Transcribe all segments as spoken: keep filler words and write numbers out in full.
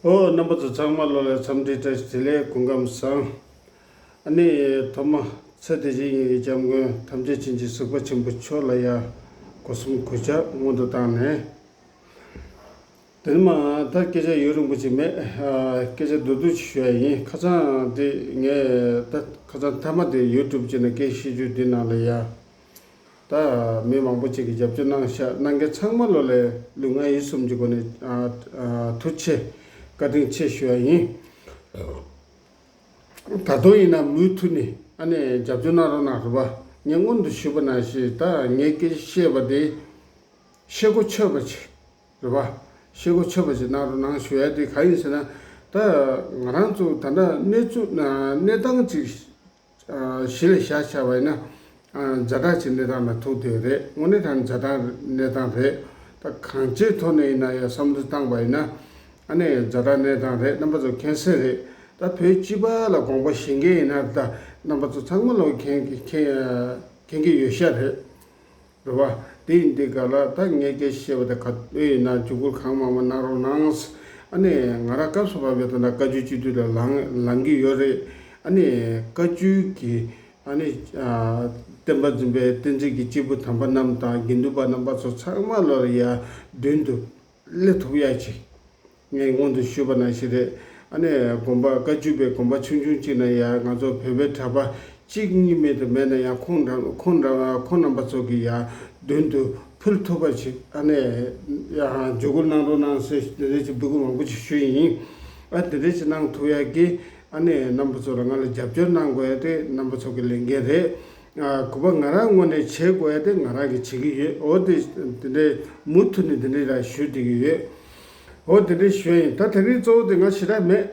ཨོ། རྣམ་པ་ཚོ་ཚང་མ་ལོ་ལ་འཚམས་འདྲི་བཀྲ་ཤིས་བདེ་ལེགས། སྐུ་ཁམས་བཟང་། ཨ་ནི་ཐོག་མ་ཚེ་འདི་ཕྱི་གཉིས་ཀྱི་སྐྱབས་མགོན་ཐམས་ཅད་མཁྱེན་ཅིང་གཟིགས་པ་ཆེན་པོ་མཆོག་ལ་ཡ་སྒོ་གསུམ་གུས་ཕྱག་སྔོན་དུ་བཏང་ནས། དེ་ནི་མ་ད་སྐད་ཆ་ཡུན་རིང་པོ་ཅིག་མེད། ཨ། སྐད་ཆ་བསྡུས་བསྡུས་ཅིག་ཞུ་ཡ་ཡིན། ཁ་སང་དེ་ངས་ད་ཁ་སང་མཐའ་མ་དེ་ཡུ་ཊུབ་ཅིག་ནས་སྐད་བཤད་རྒྱུ་འདི་ནང་ལ་ཡ། ད་མི་མང་པོ་ཅིག་གིས་རྒྱབ་སྐྱོར་གནང་ཤག། གནང་མཁན་ཚང་མ་ལོ་ལ་ལུས་ངག་ཡིད་གསུམ་གྱི་སྒོ་ནས། ཨ། ཨ། ཐུགས་རྗེ་ཆེ། བཀའ་དྲིན་ཆེ་ཞུ་ཡ་ཡིན། ད་དུང་ཡིན་ན་མུ་མཐུད་ནས་ཨ་ནི་རྒྱབ་སྐྱོར་གནང་རོགས་གནང་རེད་པ། ངས་སྔོན་དུ་ཞུས་པ་ནང་བཞིན་ད་ངས་སྐད་ཆ་བཤད་པ་དེ་ཤེལ་སྒོ་ཆོད་པ་ཅིག་རེད་པ། ཤེལ་སྒོ་ཆོད་པ་ཅིག་གནང་རོགས་གནང་ཞུ་ཡ་དེ་ག་ཡིན་ཟེར་ན། ད་ང་རང་ཚོ་ད་ལྟ་གནས་ཚུལ་གནས་སྟངས་ཅིག་གཞི་ལ་བཞག་བྱས་པ་ཡིན་ན། ཛ་དྲག་ཅིག་གནས་སྟངས་ལ་ཐུག་བསྡད་ཡོད་རེད། དངོས་གནས་དྲང་གནས་ཛ་དྲག་གནས་སྟངས་རེད། ད་གང་ཅིའི་ཐོག་ནས་ཡིན་ན་ཡང་བསམ་བློ་བཏང་པ་ཡིན་ན། ཨ་ནི་ཛ་དྲག་གནས་སྟངས་རེད། རྣམ་པ་ཚོ་མཁྱེན་གསལ་རེད། ད་བོད་སྤྱི་པ་ལ་དགོངས་པ་བཞེས་མཁན་ཡིན་ན། ད་རྣམ་པ་ཚོ་ཚང་མ་ལོ་མཁྱེན་མཁྱེན་མཁྱེན་གྱི་ཡོད་ཤག་རེད། རེད་པ། དེ་ཡིན་དུས་ག་ལ་ད་ངས་སྐད་ཆ་བཤད་པ་དེ་ག་ཡིན་ན་འཇུག་སྒོ་གང་མང་མང་གནང་རོགས་གནང་། ཨ་ནི་ང་རང་སྐབས་སུ་བབས་པའི་ཐོག་ན་བཀའ་བརྒྱུད་སྤྱི་འཐུས་ལ་ལངས་ལངས་ཀྱི་ཡོད་རེད། ཨ་ནི་བཀའ་བརྒྱུད་ཀྱི་ཨ་ནི། ཨ། བསྟན་པ་འཛིན་པའི་བསྟན་འཛིན་གྱི་སྐྱེས་བུ་དམ་པ་རྣམས་དང་དགེ་འདུན་པ་རྣམ་པ་ཚོ་ཚང་མ་ལོ་ལ་ཡ་མདུན་དུ་སླེབས་ཐུབ་ཡ་ཅིག། ངས་སྔོན་དུ་ཞུས་པ་ནང་བཞིན་རེད། ཨ་ནི་དགོན་པ་བཀའ་བརྒྱུད་པའི་དགོན་པ་ཆུང་ཆུང་གཅིག་ན་ཡང་ང་ཚོ་བོད་པའི་གྲྭ་པ་གཅིག་གཉིས་མེད་དུ་མེད་ན་ཡང་། ཁོང་རྣམ་ཁོང་རྣམ་ཁོང་རྣམ་པ་ཚོ་གི་ཡང་མདུན་དུ་ཕུལ་ཐུབ་པ་ཞིག། ཨ་ནི་ཡང་འཇུག་སྒོ་གནང་རོགས་གནང་ཟེར། དེ་འདྲ་ཞིག་འབོད་སྐུལ་མང་པོ་ཞིག་ཞུས་ཡིན། ཨ། དེ་འདྲ་ཞིག་གནང་ཐུབ་ཡ་གི། ཨ་ནི་རྣམ་པ་ཚོ་ལ་ང་ལ་རྒྱབ་སྐྱོར་གནང་དགོས་ཡ་དེ་རྣམ་པ་ཚོ་གི་ལས་འགན་རེད། ཨ། གུས་པ་ང་རང་ངོས་ནས་བྱེད་དགོས་ཡ་དེ་ང་རང་གིས་བྱེད་ཀྱི་ཡོད། འོ་དེ་དེ་འདྲའི་མུ་མཐུད་ནས་དེ་འདྲའི་ར་ཞུ་བསྡད་ཀྱི་ཡོད། འོ་དེ་འདྲའི་ཞུ་ཡིན། ད་དེ་རིང་གཙོ་བོ་དེ་ང་ཞེ་དྲག་མེད།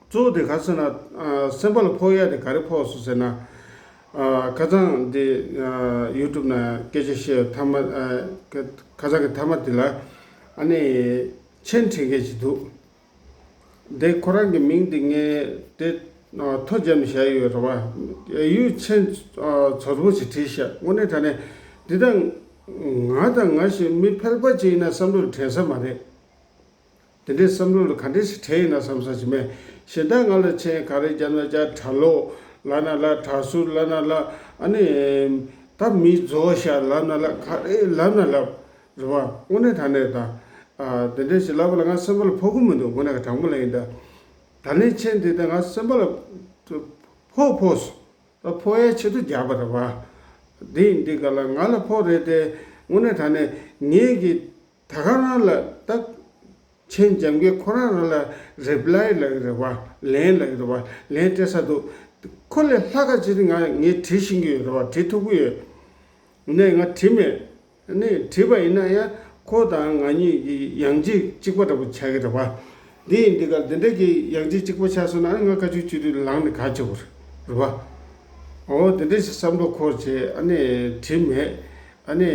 གཙོ་བོ་དེ་ག་ཟེར་ན། ཨ། སེམས་པ་ལ་ཕོག་ཡ་དེ་ག་རེ་ཕོག་སོང་ཟེར་ན། ཨ། ཁ་སང་དེ། ཨ། ཡུ་ཊུབ་ན་སྐད་ཆ་བཤད་མཐའ་མ། ཨ། ཁ་སང་གི་མཐའ་མ་དེ་ལ་ཨ་ནི་མཆན་བྲིས་མཁན་ཞིག་འདུག། དེ་ཁོ་རང་གི་མིང་དེ་ངས་དེ། ཨ། ཐོ་བརྒྱབ་ནས་བཞག་ཡོད་རེད་པ། ཡུལ་མཆན། ཨ། ཚོར་པོ་ཞིག་བྲིས་ཤག། དངོས་གནས་དྲང་གནས་འདི་ད་ང་དང་ང་བཞིན་མི་ཕལ་པ་ཅིག་ཡིན་ན་བསམ་བློ་ལ་དྲན་ས་མ་རེད། དེ་འདྲའི་བསམ་བློ་ལ་ག་འདྲས་ཞིག་དྲན་ཡིན་ན་བསམ་ས་ཞིག་མེད། གཞན་དག་ང་ལ་མཆན་ག་རེ་བརྒྱབ་ན་བརྒྱབ། གྲྭ་ལོག་ལབ་ན་ལབ། གྲྭ་ཟུར་ལབ་ན་ལབ། ཨ་ནི་ད་མི་རྫོགས་ཤག་ལབ་ན་ལབ། ག་རེ་ལབ་ན་ལབ། རེད་པ། དངོས་གནས་དྲང་གནས་ད། ཨ། དེ་འདྲས་ཞིག་ལབ་པ་ལ་ང་སེམས་པ་ལ་ཕོག་གི་མི་འདུག། དངོས་གནས་དྲང་པོ་ལབ་ཡིན་ད། ད་ལན་མཆན་དེ་ད་ང་སེམས་པ་ལ་ཕོག་ཕོག་སོང་། ད་ཕོག་ཡའི་ཆེད་དུ་བརྒྱབ་པ་རེད་པ། དེ་ཡིན་དུས་ག་ལ་ང་ལ་ཕོག་རེད་དེ། དངོས་གནས་དྲང་གནས་ངེད་ཀྱི་ད་ག་རང་ལ་ད་མཆན་རྒྱབ་མཁན་ཁོ་རང་རང་ལ་རི་པི་ལའི་ལབ་ཀྱི་རེད་པ། ལན་ལབ་ཀྱི་རེད་པ། ལན་སྤྲད་ས་འདུག། ཁོ་ལས་ལྷག་ག་ཅིག་ང་ངས་བྲིས་ཤེས་ཀྱི་ཡོད་རེད་པ། བྲིས་ཐུབ་ཀྱི་ཡོད། ནས་ང་བྲིས་མེད། ནས་བྲིས་པ་ཡིན་ན་ཡང་ཁོ་དང་ང་གཉིས་ཀྱི་ཡང་རྩེ་གཅིག་པ་འདྲ་པོ་ཆགས་ཀྱི་རེད་པ། འདི་ཡིན་དུས་ག་ལ་འདི་འདྲ་གི་ཡང་རྩེ་གཅིག་པ་ཆགས་སོང་ན་ང་བཀའ་བརྒྱུད་སྤྱི་འཐུས་ལངས་ནས་ག་བྱེད་དགོས་རེད་པ། འོ་དེ་འདྲ་ཞིག་བསམ་བློ་འཁོར་བྱས། ཨ་ནི་བྲིས་མེད། ཨ་ནི་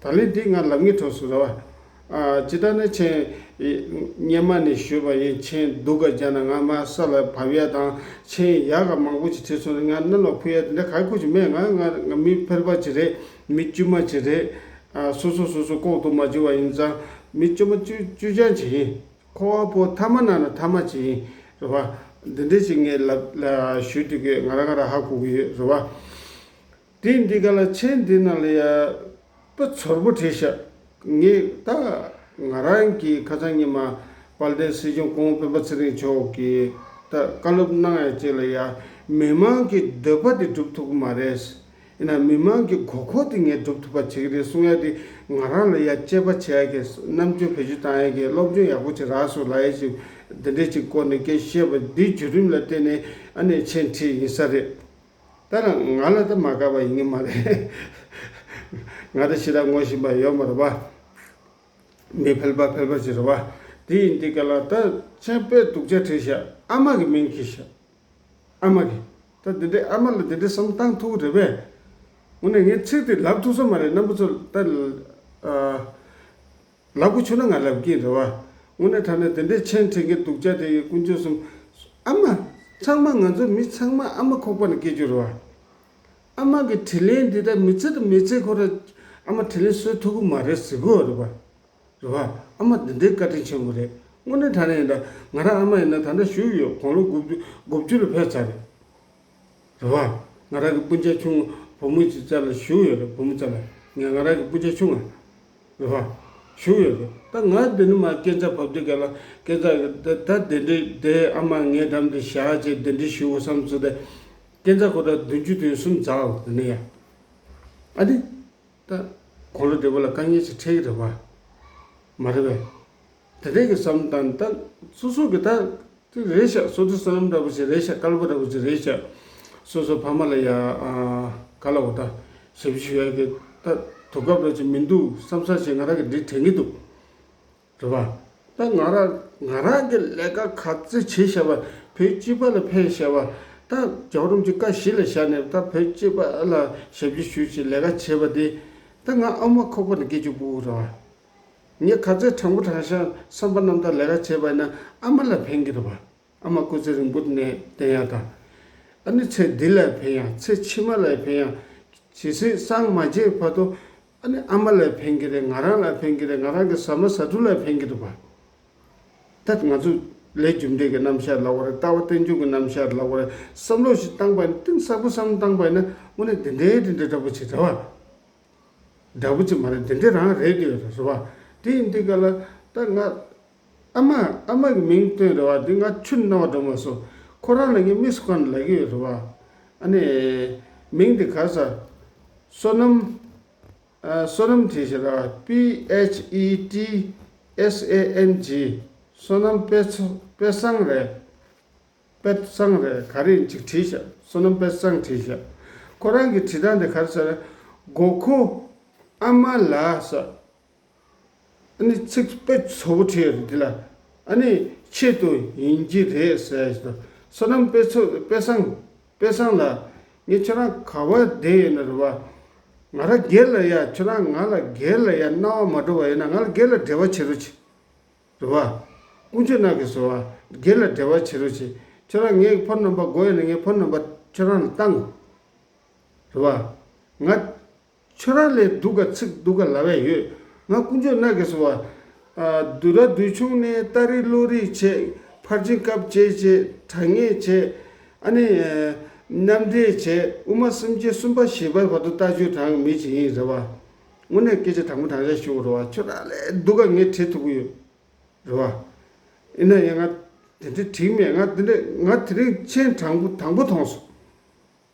ད་ལན་འདི་ང་ལབ་ངེས་འཕྲོ་སོང་རེད་པ། ཨ། ཇི་ལྟར་ན་མཆན་སྔོན་མ་ནས་ཞུས་པ་ཡིན། མཆན་སྡུག་ག་བརྒྱབ་ན་ང་མར་ས་ལ་བབས་ཡ་དང་། མཆན་ཡག་ག་མང་པོ་ཅིག་བྲིས་སོང་ན་ང་གནམ་ལ་འཕུར་ཡ་དེ་འདྲ་ག་ཁུ་ཅིག་མེད། ང་ང་ང་མི་ཕལ་པ་ཅིག་རེད། མི་དཀྱུས་མ་ཅིག་རེད། ཨ། སོ་སོ་སོ་སོ་ལྐོག་ཏུ་མ་བྱུང་བ་ཡིན་ཙང་། མི་དཀྱུས་མ་དཀྱུས་དཀྱུས་ཅན་ཅིག་ཡིན། ཁོ་བ་པོ་ཐ་མ་ནང་ན་ཐ་མ་ཅིག་ཡིན། རེད་པ། འདི་འདྲ་ཅིག་ངས་ལབ་ལ་ཞུ་དུས་ཀྱི་ང་རང་ང་རང་ཧ་གོ་གི་ཡོད། རེད་པ། དེ་འདི་ག་ལ་མཆན་འདི་ནང་ལ་ཡ་དཔེ་ཚོར་པོ་བྲིས་ཤག། ངས་ད་ང་རང་གི་ཁ་སང་ཉི་མ་དཔལ་ལྡན་སྲིད་སྐྱོང་སྐུ་ངོ་སྤེན་པ་ཚེ་རིང་མཆོག་གིས་ད་བཀའ་སློབ་གནང་ཡ་ཅིག་ལ་ཡ། མི་མང་གི་འདོད་པ་དེ་སྒྲུབ་ཐུབ་ཀྱི་མ་རེད། ཡིན་ན་མི་མང་གི་དགོས་མཁོ་དེ་ངས་སྒྲུབ་ཐུབ་པ་བྱེད་ཀྱི་རེད་གསུང་ཡ་དེ། ང་རང་ལ་ཡ་དཔྱད་པ་བྱེད་ཡ་གི། རྣམ་དཔྱོད་བེད་སྤྱོད་བཏང་ཡ་གི། སློབ་སྦྱོང་ཡག་པོ་ཅིག་རག་སོང་ལབ་ཡ་ཅིག། འདི་འདྲས་ཅིག་སྐོར་ནས་སྐད་བཤད་པ་འདིའི་བརྒྱུད་རིམ་ལ་བརྟེན་ནས་ཨ་ནི་མཆན་བྲིས་ཡིན་ས་རེད། ད་ང་ལ་ད་མ་དགའ་བ་ཡིན་གྱི་མ་རེད། ང་ད་ཞེ་དྲག་ངོ་ཤེས་པ་ཡོད་མ་རེད་པ། མི་ཕལ་པ་ཕལ་པ་ཞིག་རེད་པ། དེ་ཡིན་དུས་ག་ལ་ད་མཆན་དཔེ་སྡུག་ཅག་བྲིས་ཤག། ཨ་མ་གི་མིང་གིས་ཤག། ཨ་མ་གི། ད་འདི་འདྲའི་ཨ་མ་ལ་འདི་འདྲའི་བསམ་བློ་བཏང་ཐུབ་ཀྱི་རེད་པས། དངོས་གནས་ངས་ཚིག་དེ་ལབ་ཐུབ་ས་མ་རེད། རྣམ་པ་ཚོ་ད། ཨ། ལབ་དགོས་བྱུང་ན་ང་ལབ་ཀྱི་རེད་པ། དངོས་གནས་དྲང་གནས་དེ་འདྲའི་མཆན་བྲིས་མཁན་སྡུག་ཅག་དེ་ཡི་དཀོན་མཆོག་གསུམ། ཨ་མ། ཚང་མ་ང་ཚོ་མི་ཚང་མ་ཨ་མ་ཁོག་པ་ནས་སྐྱེས་རྒྱུ་རེད་པ། ཨ་མ་གི་དྲིན་ལན་འདི་ད་མི་ཚེ་དང་མི་ཚེ་ཁོ་ར་ཨ་མ་དྲིན་ལན་གསོ་ཐུབ་ཀྱི་མ་རེད་ཟེར་གྱི་ཡོད་རེད་པ། རེད་པ། ཨ་མ་འདི་འདྲའི་བཀའ་དྲིན་ཆེན་པོ་རེད། དངོས་གནས་དྲང་གནས་ཡིན་ད། ང་རང་ཨ་མ་ཡིན་ན་ད་ལྟ་བཞུགས་ཡོད། དགུང་ལོ་དགུ་བཅུ་དགུ་བཅུ་ལ་ཕེབས་ཚར་རེད། རེད་བ། ང་རང་གི་སྤུན་མཆེད་ཆུང་བུ་མོ་ཅིག་རྩ་ལ་བཞུགས་ཡོད་རེད། བུ་མོ་རྩ་ལ་ང་ང་རང་གི་སྤུན་མཆེད་ཆུང་ང་རེད་བ། བཞུགས་ཡོད་རེད། ད་ང་འདི་ནི་མ་སྐས་འཛེག་བབས་དུས་ག་ལ་སྐས་འཛེག་ད་ད་གདན་འདྲེན་དེ་ཨ་མ་ངའི་འགྲམ་དུ་བཞག་བྱས་གདན་འདྲེན་ཞུ་དགོས་བསམ་ཚུལ་དེ། སྐས་འཛེག་ཁོ་ད་བདུན་ཅུ་དོན་གསུམ་འཛེགས་འོ་དེ་ནས་ཡ། ཨ་ནི། ད། དགུང་ལོ་བགྲེས་པོ་ལ་དཀའ་ངལ་ཞིག་འཕྲད་ཀྱི་རེད་བ། མ་རེད་པས། དེ་འདྲས་ཀྱི་བསམ་སྟངས་ད། སོ་སོ་གི་ད། དེ་རེད་ཤག་སོ་ཐར་བསོད་ནམས་འདྲ་པོ་ཞིག་རེད་ཤག་བསྐལ་པ་འདྲ་པོ་ཞིག་རེད་ཤག་སོ་སོ་ཕ་མ་ལ་ཡ། ཨ། ག་ལ་འོ་ད། ཞབས་ཕྱི་ཞུ་ཡ་གི་ད། དུས་སྐབས་འདྲ་ཅིག་མི་འདུག་བསམ་ས་ཞིག་ང་རང་གི་འདི་དྲན་གྱི་འདུག་རེད་བ། ད་ང་རང་ང་རང་གི་ལས་ཀ་ག་ཚོད་བྱས་བཞག་པ། བོད་སྤྱི་པ་ལ་ཕན་བཞག་པ། ད་རྒྱལ་བ་རིན་པོ་ཆེ་བཀའ་གཞི་ལ་བཞག་ནས་ད་བོད་སྤྱི་པ་ལ་ཞབས་ཕྱི་ཞུས་བྱས་ལས་ཀ་བྱས་པ་དེ། ད་ང་ཨ་མ་ཁོག་པ་ནས་སྐད་ཅིག་སྤུ་གུ་རེད་བ། ངས་ག་ཚོད་དྲང་པོ་དྲང་བཞག་བསམ་པ་རྣམ་དག་ལས་ཀ་བྱས་པ་ཡིན་ན་ཨ་མ་ལ་ཕན་གྱི་རེད་བ། ཨ་མ་སྐུ་ཚེ་རིང་པོ་ནས་བསྟེན་ཡག་དང་། ཨ་ནི་ཚེ་འདི་ལ་ཕན་ཡག་ཚེ་ཕྱི་མ་ལ་ཕན་ཡག་ཇི་སྲིད་སངས་མ་རྒྱས་བར་དུ། ཨ་ནི་ཨ་མ་ལ་ཕན་གྱི་རེད། ང་རང་ལ་ཕན་གྱི་རེད། ང་རང་གི་ཟ་མ་ཟ་འཐུང་ལ་ཕན་གྱི་འདུག་པ། ད་ང་ཚོ་ལས་རྒྱུ་འབྲས་ཀྱི་རྣམ་གཞག་ལབ་དགོས་རེད། ལྟ་བ་རྟེན་འབྱུང་གི་རྣམ་གཞག་ལབ་དགོས་རེད། བསམ་བློ་ཞིག་བཏང་པ་ཡིན་ན། གཏིང་ཟབ་པོ་བསམ་བཏང་པ་ཡིན་ན་དངོས་གནས་དེ་འདྲའི་དེ་འདྲའི་འདྲ་པོ་ཅིག་རེད་བ། འདྲ་པོ་ཅིག་མ་རེད། དེ་འདྲའི་རང་རེད་དེ་རེད་བ། དེ་ཡིན་དུས་ག་ལ་ད་ང་ཨ་མ་ཨ་མ་གི་མིང་བཏོན་རེད་བ། དེ་ང་ཆུ་སྣང་བ་འགྲོ་མ་སོང་། ཁོ་རང་ལ་ངས་མི་སུ་གང་ལབ་ཀྱི་ཡོད་རེད་བ། ཨ་ནི་མིང་དེ་ག་ས། བསོད་ནམས། ཨ། བསོད་ནམས་བྲིས་ཤག་ར། P H E T S A N G། བསོད་ནམས་དཔེ་ཚོ་དཔེ་བཟང་རེད། དཔེ་བཟང་རེད། ག་རེ་ཡིན་ཅིག་བྲིས་ཤག་བསོད་ནམས་དཔེ་བཟང་བྲིས་ཤག་ཁོ་རང་གི་བྲིས་སྟངས་དེ་ག་རེ་ཟེར། མགོ་ཁོ་ཨ་མ་ལགས་ཟེར། ཨ་ནི་ཚིག་དཔེ་བཟོ་པོ་བྲིས་ཡོད་རེད་འདི་ལ། ཨ་ནི་ཆེད་དུ་ཡིན་གྱི་རེད་ཟེར་ཞིག་དང་། བསོད་ནམས་དཔེ་ཚོ་དཔེ་བཟང་། དཔེ་བཟང་ལགས། ངས་ཁྱོད་རང་ག་བར་བསྡད་ཡོད་ན་རེད་བ། ང་རང་སྒེར་ལ་ཡ། ཁྱོད་རང་ང་ལ་སྒེར་ལ་ཡ་སྣང་བ་མ་འགྲོ་བ་ཡིན་ན་ང་ལ་སྒེར་ལ་འབྲེལ་བ་བྱེད་རོགས་བྱེད། རེད་བ། དཀོན་མཆོག་ནག་གི་བཟོ་བ། སྒེར་ལ་འབྲེལ་བ་བྱེད་རོགས་བྱེད། ཁྱོད་རང་ངའི་ཕོན་ནམ་པར་དགོས་ཡོད་ན་ངའི་ཕོན་ནམ་པར་ཁྱོད་རང་ལ་བཏང་དགོས། རེད་བ། ང་ཁྱོད་རང་ལས་སྡུག་ག་ཚིག་སྡུག་ག་ལབ་ཡ་ཡོད། ང་དཀོན་མཆོག་ནག་གི་བཟོ་བ། ཨ། དུས་རབས་དུས་ཆུང་ནས་ཏ་རིག་བློ་རིག་བྱས། ཕར་ཕྱིན་སྐབས་བྱས་བྱས། དྲང་ངེས་བྱས། ཨ་ནི་མཉམ་འབྲེལ་བྱས། དབུ་མ་སེམས་ཅན་གསུམ་པ་བཞི་པ་བར་དུ་ལྟ་སྤྱོད་དྲང་མི་ཅིག་ཡིན་རེད་བ། དངོས་གནས་སྐད་ཆ་དྲང་པོ་དྲང་བཞག་ཞུ་དགོས་རེད་བ། ཁྱོད་རང་ལས་སྡུག་ག་ངས་བྲིས་ཐུབ་ཀྱི་ཡོད། རེད་བ། ཡིན་ན་ཡང་ང་དེ་འདྲ་བྲིས་མེད། ང་དེ་འདྲ་ང་དེ་རིང་མཆན་དྲང་པོ་དང་པོ་མཐོང་སོང་།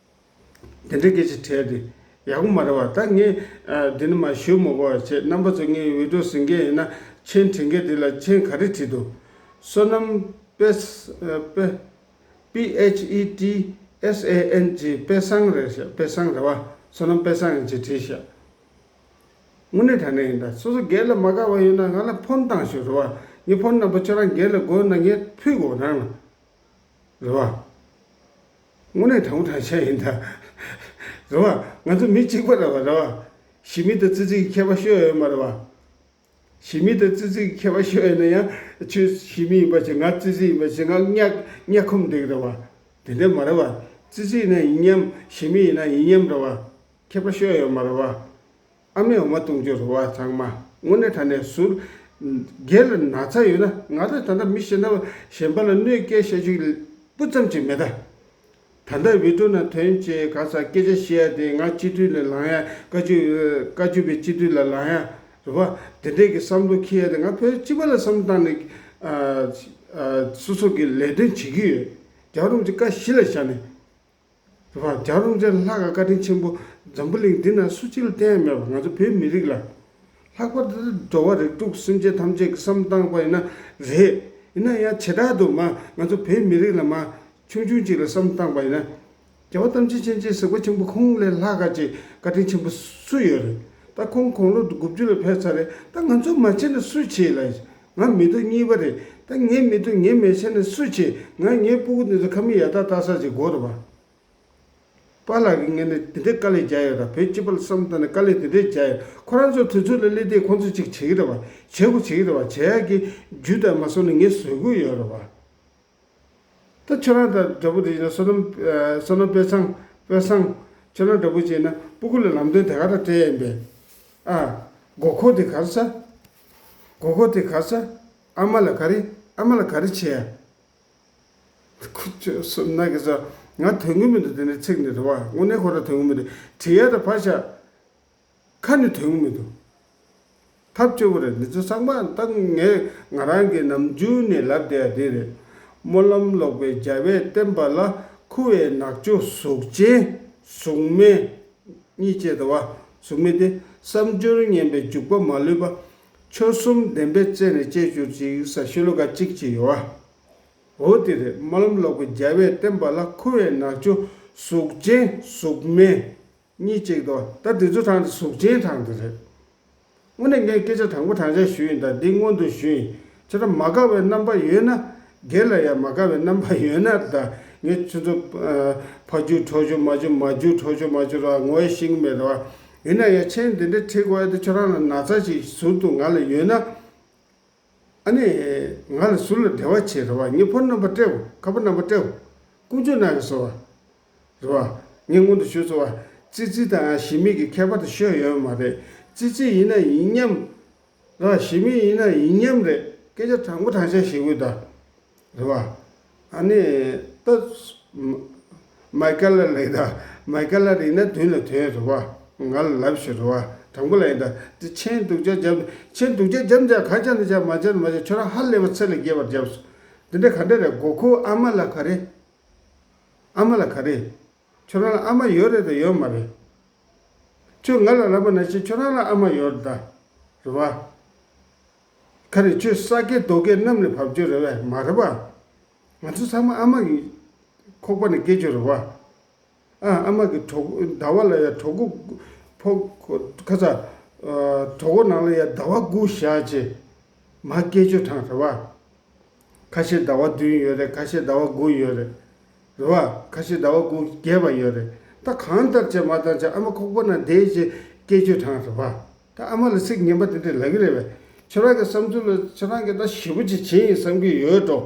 དེ་འདྲའི་སྐད་ཆ་དྲིས་དེ་ཡག་པོ་མ་རེད་བ། ད་ངས་ཨ། འདི་ནི་མ་ཞུ་མ་དགོས་པ་བྱས། རྣམ་པ་ཚོ་ངའི་བི་ཌི་ཡོ་གཟིགས་མཁན་ཡིན་ན་མཆན་བྲིས་མཁན་དེ་ལ་མཆན་ག་རེ་བྲིས་འདུག་བསོད་ནམས་དཔེ་དཔེ། P H E T S A N G། དཔེ་བཟང་རེད་ཤག་དཔེ་བཟང་རེད་བ། བསོད་ནམས་དཔེ་བཟང་ཡིན་ཅེས་བྲིས་ཤག་དངོས་གནས་དྲང་གནས་ཡིན་ད། སོ་སོ་སྒེར་ལ་མ་དགའ་བ་ཡོད་ན་ང་ལ་ཕོན་བཏང་ཤོག་རེད་བ། ངའི་ཕོན་ནམ་པར་ཁྱོད་རང་སྒེར་ལ་དགོས་ན་ངས་ཕུལ་དགོས་རང་ལ། རེད་བ། དངོས་གནས་དྲང་པོ་དྲང་བཞག་ཡིན་ད། རེད་བ། ང་ཚོ་མི་གཅིག་པ་རེད་བ། རེད་བ། ཞི་མི་དང་ཙི་ཙི་གི་ཁྱད་པར་ཤོད་ཡོད་མ་རེད་བ། ཞི་མི་དང་ཙི་ཙི་གི་ཁྱད་པར་ཤོད་ཡོད་ན་ཡང་ཁྱོད་ཞི་མི་ཡིན་པ་བྱས། ང་ཙི་ཙི་ཡིན་པ་བྱས། ང་གཉའ་གཉའ་ཁོམ་འདེགས་རེད་བ། དེ་འདྲ་མ་རེད་བ། ཙི་ཙི་ཡིན་ན་ཡིན་མཉམ། ཞི་མི་ཡིན་ན་ཡིན་མཉམ་རེད་བ། ཁྱད་པར་ཤོད་ཡོད་མ་རེད་བ། ཨ་མས་འོ་མ་བཏུང་རྒྱུ་རེད་བ། ཚང་མ་དངོས་གནས་དྲང་གནས་ཟུར་སྒེར་ལ་ན་ཚ་ཡོད་ན། ང་ཚོ་ད་ལྟ་མི་གཞན་དག་གཞན་པ་ལ་གནོད་སྐྱེལ་བྱ་རྒྱུ་སྤུ་ཙམ་ཅིག་མེད་ད། ད་ལྟ་བི་ཌི་ཡོ་ནང་ཐོན་བྱས་ག་ས་སྐད་ཆ་བཤད་ཡ་དེ། ང་སྤྱི་འཐུས་ལ་ལངས་ཡ། བཀའ་བརྒྱུད་བཀའ་བརྒྱུད་པའི་སྤྱི་འཐུས་ལ་ལངས་ཡ་རེད་བ། དེ་འདྲས་ཀྱི་བསམ་བློ་འཁྱེར་ཡ་དེ། ང་བོད་སྤྱི་པ་ལ་བསམ་བློ་བཏང་ནས་ཨ། ཨ། སོ་སོ་གི་ལས་དོན་བྱེད་ཀྱི་ཡོད། རྒྱལ་བ་རིན་པོ་ཆེ་བཀའ་གཞི་ལ་བཞག་ནས། རེད་བ། རྒྱལ་བ་རིན་པོ་ཆེ་ལྷག་དཀའ་དྲིན་ཆེན་པོ། འཛམ་བུ་གླིང་འདི་ན་སུ་གཅིག་ལ་བསྟན་ཡ་མེད་པ། ང་ཚོ་བོད་མི་རིགས་ལ། ལྷག་པར་དུ་འགྲོ་བ་རིགས་དྲུག་སེམས་ཅན་ཐམས་ཅད་ཀྱི་བསམ་བཏང་པ་ཡིན་ན་རེད། ཡིན་ན་ཡང་བྱེ་བྲག་ཏུ་མ་ང་ཚོ་བོད་མི་རིགས་ལ་མ་ཆུང་ཆུང་ཅིག་ལ་བསམ་བཏང་པ་ཡིན་ན། རྒྱལ་བ་ཐམས་ཅད་མཁྱེན་ཅིང་གཟིགས་པ་ཆེན་པོ་ཁོང་ལས་ལྷག་དཀའ་ཅིག་བཀའ་དྲིན་ཆེན་པོ་སུ་ཡོད་རེད། ད་ཁོང་དགུང་ལོ་དགུ་བཅུ་ལ་ཕེབས་ཚར་རེད། ད་ང་ཚོ་མ་བྱས་ན་སུས་བྱེད་ལ། ང་མི་ཐོག་གཉིས་པ་རེད། ད་ངའི་མི་ཐོག་ངས་མ་བྱས་ན་སུས་བྱེད། ང་ངའི་སྤུ་གུ་འདི་ཚོ་ཁ་མིག་ཡར་ལྟ་ལྟ་ས་ཅིག་དགོས་རེད་བ། པཱ་ལགས་ཀྱི་ངོས་ནས་དེ་འདྲའི་དཀའ་ལས་རྒྱག་ཡོད་ར། བོད་སྤྱི་པ་ལ་བསམ་བཏང་ནས་དཀའ་ལས་དེ་འདྲའི་རྒྱག་ཡོད། ཁོ་རང་ཚོ་དུས་ཚོད་ལ་སླེབས་དུས་ཁོང་ཚོས་ཅིག་བྱེད་ཀྱི་རེད་བ། བྱེད་དགོས་བྱེད་ཀྱི་རེད་བ། བྱེད་ཡག་གི་རྒྱུ་དང་མ་སོང་ནས་ངས་བཟོ་དགོས་ཡོད་རེད་བ། ད་ཁྱོད་རང་དང་འདྲ་པོ་རེད་ན། བསོད་ནམས་ཨ། བསོད་ནམས་དཔེ་བཟང་། དཔེ་བཟང་། ཁྱོད་རང་འདྲ་པོ་བྱས་ན་སྤུ་གུ་ལ་ལམ་སྟོན་དེ་ག་རང་སྤྲད་ཡིན་པས། ཨ། མགོ་ཁོག་དེ་ག་རེ་ཟ། མགོ་ཁོག་དེ་ག་རེ་ཟ། ཨ་མ་ལ་ག་རེ། ཨ་མ་ལ་ག་རེ་བྱས། ཁུ་ཆོ་སོ་ན་གི་ས། ང་དོན་གི་མི་འདུག་དེ་ནས་ཚིག་ནི་རེད་བ། དངོས་གནས་ཁོ་ར་དོན་གི་མི་འདུག་བྲིས་ཡ་དང་ཕར་བཞག་ཁ་ནས་དོན་གི་མི་འདུག་ཐབས་སྐྱོ་པོ་རེད། འདི་ཚོ་ཚང་མ་ད་ངས་ང་རང་གི་ནམ་རྒྱུན་ནས་ལབ་བསྡད་ཡ་དེ་རེད། སྨོན་ལམ་ལོག་པའི་རྒྱལ་བས་བསྟན་པ་ལ། ཁུ་བའི་ནག་ཅོ་གཟུགས་ཅན་གཟུགས་མེད། གཉིས་བཅས་དོ་བ། གཟུགས་མེད་དེ། བསམ་སྦྱོར་ངན་པའི་འཇུག་པ་མ་ལུས་པ། ཆོས་གསུམ་བདེན་པའི་རྩད་ནས་བཅད་གྱུར་ཅིག་ས་ཤོ་ལོ་ཀ་གཅིག་ཅིག་ཡོད་བ། འོ་དེ་རེད། སྨོན་ལམ་ལོག་པའི་རྒྱལ་བས་བསྟན་པ་ལ། ཁུ་བའི་ནག་ཅོ་གཟུགས་ཅན་གཟུགས་མེད། གཉིས་གཅིག་དོ། ད་དེ་ཚོ་གྲངས་དེ་གཟུགས་ཅན་གྲངས་དེ་རེད། དངོས་གནས་ངས་སྐད་ཆ་དྲང་པོ་དྲང་བཞག་ཞུ་ཡིན། ད་འདི་སྔོན་དུ་ཞུ་ཡིན། ཁྱེད་རང་མ་དགའ་བའི་རྣམ་པ་ཡོད་ན། སྒེར་ལ་ཡང་མ་དགའ་བའི་རྣམ་པ་ཡོད་ན། ད་ངས་ཁྱོད་ཚོ་ཕ་རྒྱུད་གྲོགས་རྒྱུད་མ་རྒྱུད་མ་རྒྱུད་གྲོགས་རྒྱུད་མ་རྒྱུད་ར་ངོ་ཡ་ཤེས་ཀྱི་མེད་ར་བ། ཡིན་ན་ཡང་མཆན་འདི་འདྲ་བྲིས་དགོས་ཡ་དེ་ཁྱོད་རང་ལ་ན་ཚ་ཞིག་ཟུར་དུ་ང་ལ་ཡོད་ན། ཨ་ནི་ང་ལ་ཟུར་ལ་འབྲེལ་བ་བྱེད་ར་བ། ངས་ཕོན་ནམ་པར་སྤྲད་གོ། ཁ་པར་ནམ་པར་སྤྲད་གོ། ཀུན་སྤྱོད་ནང་གི་སོ་བ། རེད་བ། ངས་སྔོན་དུ་ཞུས་སོ་བ། ཙི་ཙི་དང་ཞི་མི་གི་ཁྱད་པར་དེ་ཤོད་ཡོད་མ་རེད། ཙི་ཙི་ཡིན་ན་ཡིན་མཉམ། ར་ཞི་མི་ཡིན་ན་ཡིན་མཉམ་རེད། སྐད་ཆ་དྲང་པོ་དྲང་བཞག་བཤད་དགོས་ད། རེད་བ། ཨ་ནི། ད། མའི་ཀལ་ལ་ལེགས་ད། མའི་ཀལ་ལ་རིག་ན་དུས་ལ་དོན་རེད་བ། ང་ལ་ལབ་ཤོད་རེད་བ། དྲང་པོ་ལ་ཡིན་ད། དེ་མཆན་སྡུག་ཅག་རྒྱབ། མཆན་སྡུག་ཅག་རྒྱབ་འཇག་ག་ཅག་ནས་ཅག་མ་ཅག་ནས་མ་ཅག་ཁྱོད་རང་ཧ་ལས་པ་ཚད་ལས་བརྒལ་བར་རྒྱབ་སོང་། འདི་འདྲ་ག་འདྲ་རེད། མགོ་ཁོག་ཨ་མ་ལ་ག་རེ། ཨ་མ་ལ་ག་རེ། ཁྱོད་རང་ལ་ཨ་མ་ཡོད་རེད་དང་ཡོད་མ་རེད། ཁྱོད་ང་ལ་ལབ་པ་ནང་བཞིན་ཁྱོད་རང་ལ་ཨ་མ་ཡོད་རེད་ད། རེད་བ། ག་རེ་ཁྱོད་ས་སྐྱེས་རྡོ་སྐྱེས་གནམ་ནས་བབས་ཡོད་རེད་བས་མ་རེད་བ། ང་ཚོ་ཚང་མ་ཨ་མ་གི་ཁོག་པ་ནས་སྐྱེས་ཡོད་རེད་བ། ཨ་ཨ་མ་གི་གྲོད་ཟླ་བ་ལ་ཡ་གྲོད་ཁོག་ཕོག་ཁ་ཚ། གྲོད་ཁོག་ནང་ལ་ཡ་ཟླ་བ་དགུ་བཞག་བྱས་མ་སྐྱེས་ཡོད་གྲང་རེད་བ། ཁ་ཤས་ཟླ་བ་བདུན་ཡོད་རེད། ཁ་ཤས་ཟླ་བ་དགུ་ཡོད་རེད། རེད་བ། ཁ་ཤས་ཟླ་བ་དགུ་བརྒྱད་པ་ཡོད་རེད། ད་གང་ལྟར་བྱས་མ་ལྟར་བྱས་ཨ་མ་ཁོག་པ་ན་བསྡད་བྱས་སྐྱེས་ཡོད་གྲང་རེད་བ། ད་ཨ་མ་ལ་ཚིག་ངན་པ་དེ་འདྲས་ལབ་ཀྱི་རེད་བས། ཁྱོད་རང་གི་བསམ་ཚུལ་ལ་ཁྱོད་རང་གི་ད་ཞེ་པོ་ཅིག་བྱེད་ཡིན་བསམ་གྱི་ཡོད་འགྲོ།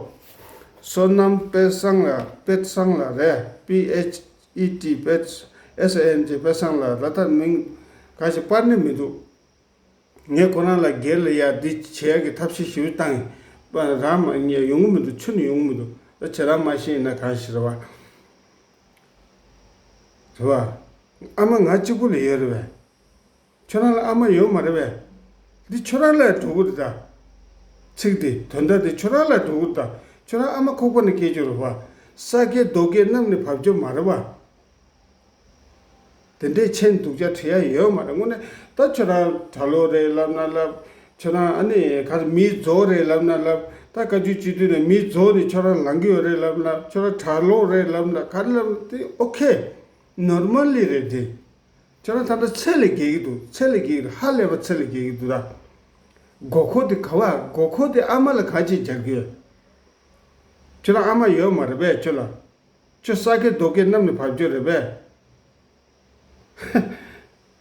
བསོད་ནམས་དཔལ་བཟང་ལགས། དཔལ་བཟང་ལགས་རེད། པི་ཨེཆ་ཨི་ཊི་དཔལ། ཨེས་ཨེ་ཨེན་ཇི་དཔལ་བཟང་ལགས་རེད། ད་མིང་གང་ཞིག་པར་ནི་མི་འདུག་ངས་ཁོ་རང་ལ་སྒེར་ལ་ཡ་འདི་བྱེད་ཡ་གི་ཐབས་ཤེས་ཞིག་བཏང་ཡིན། རང་མ་ཉེ་ཡོང་གི་མི་འདུག་ཆུ་ནི་ཡོང་གི་མི་འདུག་ད་ཁྱེད་རང་མ་ཤེས་ན་གང་ཞིག་རེད་བ། རེད་བ། ཨ་མ་ང་གཅིག་པུ་ལ་ཡོད་རེད་བས། ཁྱོད་རང་ལ་ཨ་མ་ཡོད་མ་རེད་བས། འདི་ཁྱོད་རང་ལ་འགྲོ་གི་རེད་ད། ཚིག་འདི་དོན་དག་འདི་ཁྱོད་རང་ལ་འགྲོ་གི་རེད་ད། ཁྱོད་རང་ཨ་མ་ཁོག་པ་ནས་སྐྱེས་ཡོད་རེད་བ། ས་སྐྱེས་རྡོ་སྐྱེས་གནམ་ནས་བབས་ཡོད་མ་རེད་བ། དེ་འདྲའི་མཆན་སྡུག་ཅག་བྲིས་ཡ་ཡོད་མ་རེད། དངོས་གནས་ད་ཁྱོད་རང་གྲྭ་ལོག་རེད་ལབ་ན་ལབ། ཁྱོད་རང་ཨ་ནི་ག་རེ་མིའི་རྫོགས་རེད་ལབ་ན་ལབ། ད་བཀའ་བརྒྱུད་སྤྱི་འཐུས་ནས་མིའི་རྫོགས་ནས་ཁྱོད་རང་ལངས་ཀྱི་ཡོད་རེད་ལབ་ན། ཁྱོད་རང་གྲྭ་ལོག་རེད་ལབ་ན་ག་རེ་ལབ་ན་དེ་ཨོ་ཁེ། ནོར་མལ་ལི་རེད་དེ། ཁྱོད་རང་ད་ལྟ་ཚད་ལས་བརྒལ་གྱི་འདུག་ཚད་ལས་བརྒལ་གྱི་འདུག་ཧ་ལས་པ་ཚད་ལས་བརྒལ་གྱི་འདུག་ད། མགོ་ཁོག་དེ་ག་བ། མགོ་ཁོག་དེ་ཨ་མ་ལ་ག་ཅིག་རྒྱག་གི་ཡོད། ཁྱོད་རང་ཨ་མ་ཡོད་མ་རེད་པས་ཁྱོད་ལ། ཁྱོད་ས་སྐྱེས་རྡོ་སྐྱེས་གནམ་ནས་བབས་ཡོད་རེད་པས།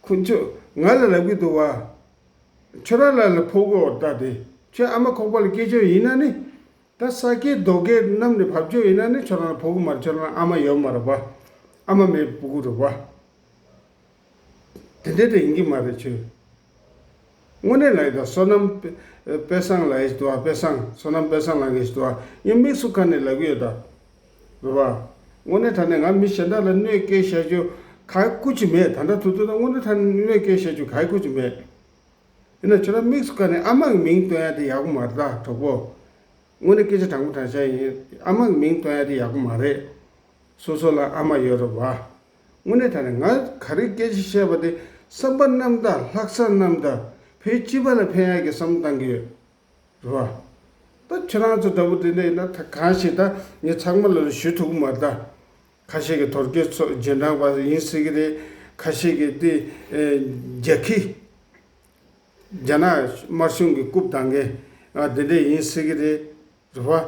ཁོ་ཚོས་ང་ལ་ལབ་ཀྱི་འདུག་བ། ཁྱོད་རང་ལ་ལ་ཕོག་གོ་ད་དེ། ཁྱོད་ཨ་མ་ཁོག་པ་ལ་སྐྱེས་ཡོད་ཡིན་ན་ནི། ད་ས་སྐྱེས་རྡོ་སྐྱེས་གནམ་ནས་བབས་ཡོད་ཡིན་ན་ནི་ཁྱོད་རང་ལ་ཕོག་གི་མ་རེད། ཁྱོད་རང་ཨ་མ་ཡོད་མ་རེད་བ། ཨ་མ་མེད་ཕྲུ་གུ་རེད་བ། དེ་འདྲ་དེ་ཡིན་གྱི་མ་རེད་ཁྱོད། དངོས་གནས་ལབ་ཡོད་ད། བསོད་ནམས་དཔལ་བཟང་ལབ་ཡོད་དོ། དཔལ་བཟང་། བསོད་ནམས་དཔལ་བཟང་ལབ་ཡོད་དོ། ངས་དམིགས་སུ་བཀར་ནས་ལབ་ཀྱི་ཡོད་ད། རེད་བ། དངོས་གནས་དྲང་གནས་ང་མི་གཞན་དག་ལ་གནོད་སྐྱེལ་བྱ་རྒྱུ་ག་ཀུ་ཅི་མེད། ད་ལྟ་དུས་ཚོད་ད་དངོས་གནས་དྲང་གནས་གནོད་སྐྱེལ་བྱ་རྒྱུ་ག་ཀུ་ཅི་མེད། ཡིན་ན་ཁྱོད་རང་དམིགས་སུ་བཀར་ནས་ཨ་མ་གི་མིང་བཏོན་ཡ་དེ་ཡག་པོ་མ་རེད་ད་གྲོགས་པོ། དངོས་གནས་སྐད་ཆ་དྲང་པོ་དྲང་བཞག་ཡིན། ཨ་མ་གི་མིང་བཏོན་ཡ་དེ་ཡག་པོ་མ་རེད། སོ་སོ་ལ་ཨ་མ་ཡོད་རེད་བ། དངོས་གནས་དྲང་གནས་ང་ག་རེ་སྐད་ཆ་བཤད་པ་དེ་བསམ་པ་རྣམ་དག་ལྷག་བསམ་རྣམ་དག་བོད་སྤྱི་པ་ལ་ཕན་ཡ་གི་བསམ་བློ་བཏང་གི་ཡོད་རེད་བ། ད་ཁྱོད་རང་ཚོ་འདྲ་པོ་དེ་འདྲ་ཡིན་ན་ད་གང་ཞིག་ད་ངས་ཚང་མ་ལ་ཞུ་ཐུབ་ཀྱི་མ་རེད་ད། ཁ་ཤས་ཀྱིས་དོལ་རྒྱལ་ཚོ་རྗེས་འབྲང་པ་ཡིན་སྲིད་ཀྱི་རེད། ཁ་ཤས་ཀྱིས་དེ་ཨེ་རྒྱ་ཁྱི། རྒྱ་ནག་དམར་གཞུང་གི་རྐུབ་བཏང་མཁན་ཨ་དེ་འདྲས་ཡིན་སྲིད་ཀྱི་རེད། རེད་བ།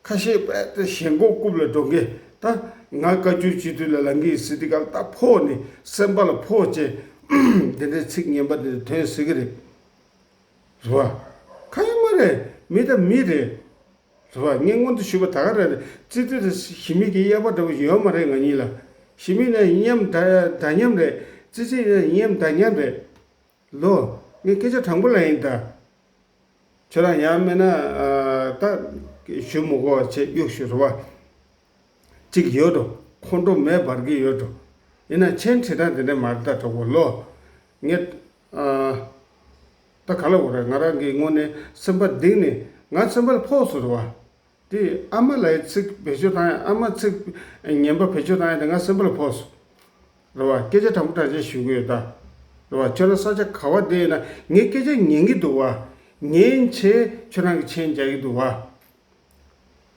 ཁ་ཤས་དཔེ་དེ་ཞེན་ཁོག་རྐུབ་ལ་འགྲོ་མཁན་ད་ང་བཀའ་བརྒྱུད་སྤྱི་འཐུས་ལ་ལངས་ཀྱི་ཡིན་ཟེར་དུས་སྐབས་ད་ཕོག་ནས་སེམས་པ་ལ་ཕོག་བྱས་དེ་འདྲས་ཚིག་ངན་པ་དེ་འདྲས་ཐོན་སྲིད་ཀྱི་རེད། རེད་བ། གང་ཡིན་མ་རེད། མི་ད་མི་རེད། རེད་བ། ངས་སྔོན་དུ་ཞུས་པ་ད་ག་རེ་རེད། ཙི་ཙི་དང་ཞི་མི་གི་དབྱེ་བ་འདྲ་པོ་ཡོད་མ་རེད་ང་གཉིས་ལ། ཞི་མི་ནི་མཉམ་འདྲ་འདྲ་མཉམ་རེད། ཙི་ཙི་ནི་མཉམ་འདྲ་མཉམ་རེད། ལོ། ངས་སྐད་ཆ་དྲང་པོ་ལབ་ཡིན་ད། ཁྱོད་རང་ཡང་མིན་ན་ཨ་ད་ ཞུ་མི་དགོས་པ་བྱས་གཡུག་ཞུ་རེད་བ། གཅིག་ཡོད་འགྲོ། ཁོང་ཁྲོ་མེད་འབར་གྱི་ཡོད་འགྲོ། ཡིན་ན་མཆན་བྲིས་སྟངས་དེ་འདྲ་མ་རེད་ད་གྲོགས་པོ་ལོ། ངས་ཨ་ད་ག་ལ་འོ་རེད། ང་རང་གི་ངོས་ནས་སེམས་པ་གཏིང་ནས་ང་སེམས་པ་ལ་ཕོག་སོང་རེད་བ། དེ་ཨ་མ་ལ་ཡི་ཚིག་བེད་སྤྱོད་བཏང་ཡ། ཨ་མ་ཚིག་ངན་པ་བེད་སྤྱོད་བཏང་ཡ་དེ་ང་སེམས་པ་ལ་ཕོག་སོང་། རེད་བ། སྐད་ཆ་དྲང་པོ་དྲང་བཞིན་ཞུ་གི་ཡོད་ད། རེད་བ། ཁྱོད་རང་ས་ཆ་ག་བ་བསྡད་ཡོད་ན་ངའི་སྐད་ཆ་ཉན་གྱི་འདུག་བ། ཉན་བྱས་ཁྱོད་རང་གི་མཆན་རྒྱག་གི་འདུག་བ།